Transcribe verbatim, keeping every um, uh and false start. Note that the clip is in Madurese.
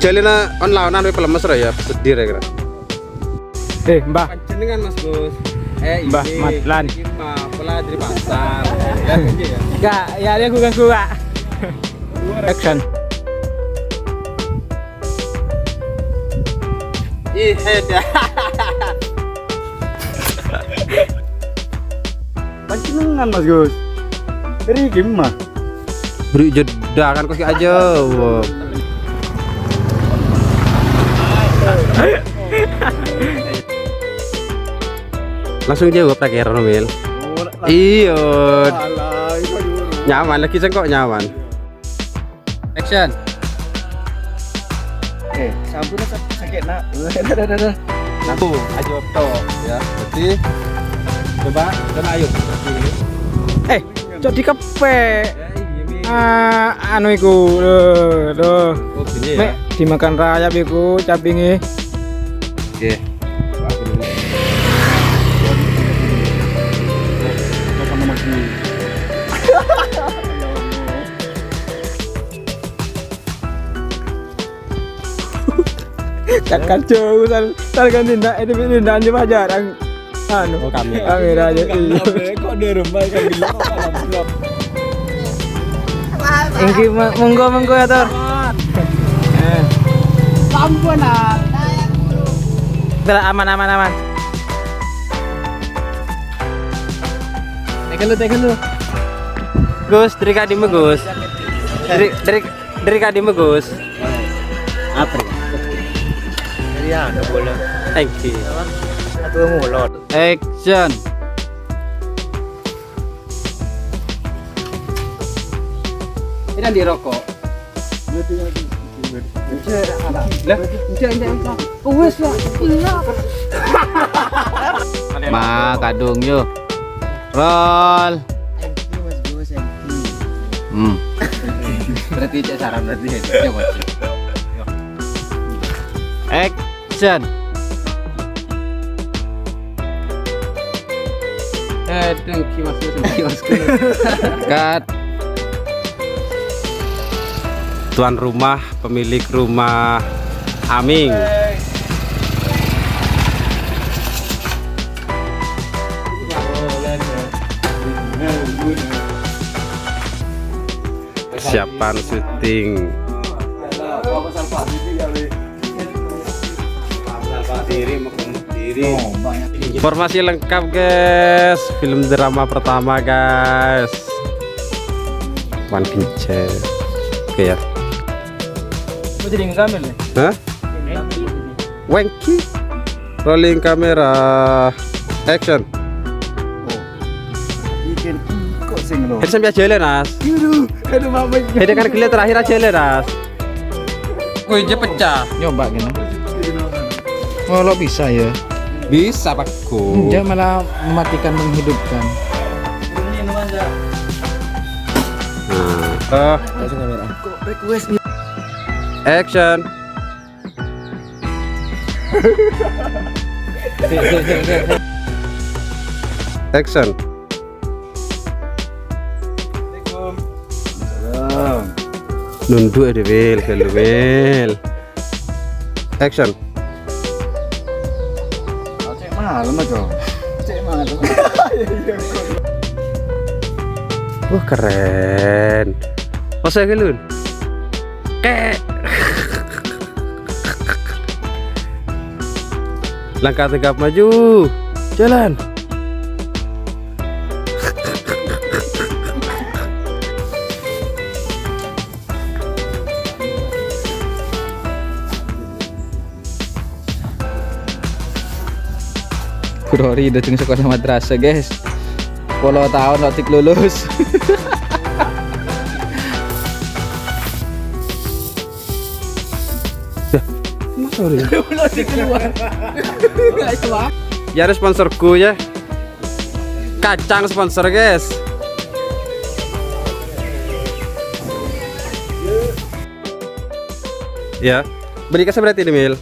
Jhâlâna on-laonan wè palemes ra ya, sedih ra kira. Eh, Mbah. Panjhennengngan, Mas Gus. Eh, Mbah ini, Matlan. Ini mah pola dari pasar. Ya, ini ya. Enggak, ya dia gua-gua. Action. Ih, head ya. Panjhennengngan, Mas Gus. Riki mah. Beri jeda kan kok aja. Wah. Langsung jawab tak kira, Mil. Oh, la-, Iya. Alah, itu dulu. Nyaman lagi, sengkok nyaman. Action. Eh, sampun sa-, sakit, Nak. Dah, dah, dah, dah. Nah, tuh, aja tok, ya. Jadi, coba, coba ayo. Eh, cok dikepe. Ya, iya, Mi. Ah, anu iku, lho, lho. Oh, gini ya? Mek dimakan rayap iku, capinge. Oke. Sama Mas Gus. Kat-kat jauh, sal, sal kan tindak, ini tindakan cuma jarang. Anu, Oh, kami. Kamera aja, iya. Kok di rumah, kan gila, kok malam belum? Inggih, mo-, monggo, monggo, ya, Tor. Eh. Ampun, ah. Telah, aman, aman, aman. Tekan lu, tekan lu. Gus, dari kadi, Gus. Dari, dari Dari kadi, Gus. Apa ya? Dari anu, bola. Thank you. Atau mulot. Action. Ini di rokok. Lah, enggak, enggak, enggak. Wes, ya. Iya. Ma, kadung, yo. Roll. Thank you, Mas Gus, thank you. Hmm. Berarti cek saran berarti ya. Coba, coba. Action. Eh, thank you, Mas Gus, thank you, Mas Gus. Cut. Tuan rumah, pemilik rumah Aming. Persiapan syuting. Informasi lengkap, guys. Film drama pertama, guys. Wan Kincir. Oke ya. Mau jadi ngekamera ya? Hah? Wengki. Rolling camera. Action. Oh. Ikan kok sing lo? Kan sambil jalan, Nas. Aduh, aduh, mama. Ini kan gila terakhir aja, Nas. Woi, dia pecah. Nyoba gini. Kalau bisa ya. Bisa, Pak Gus. Dia malah mematikan, menghidupkan. Nah, toh. Kasih kamera. Action. Action. Nunduk aja, Wil, gelu, Wil. Action. Cek malam aja. Cek malam. Wah, keren. Masa gelu? Kek. Langkah tegap maju. Jalan. Guru Ori dâteng sekolah madrasah, guys. Polo taon lo tik lulus. Yâ, Mas Ori. Lo tik keluar. Nggak suah. Ya, ada sponsorku ya. Kacang sponsor, guys. Ya, beri kasih berarti ini, Mil.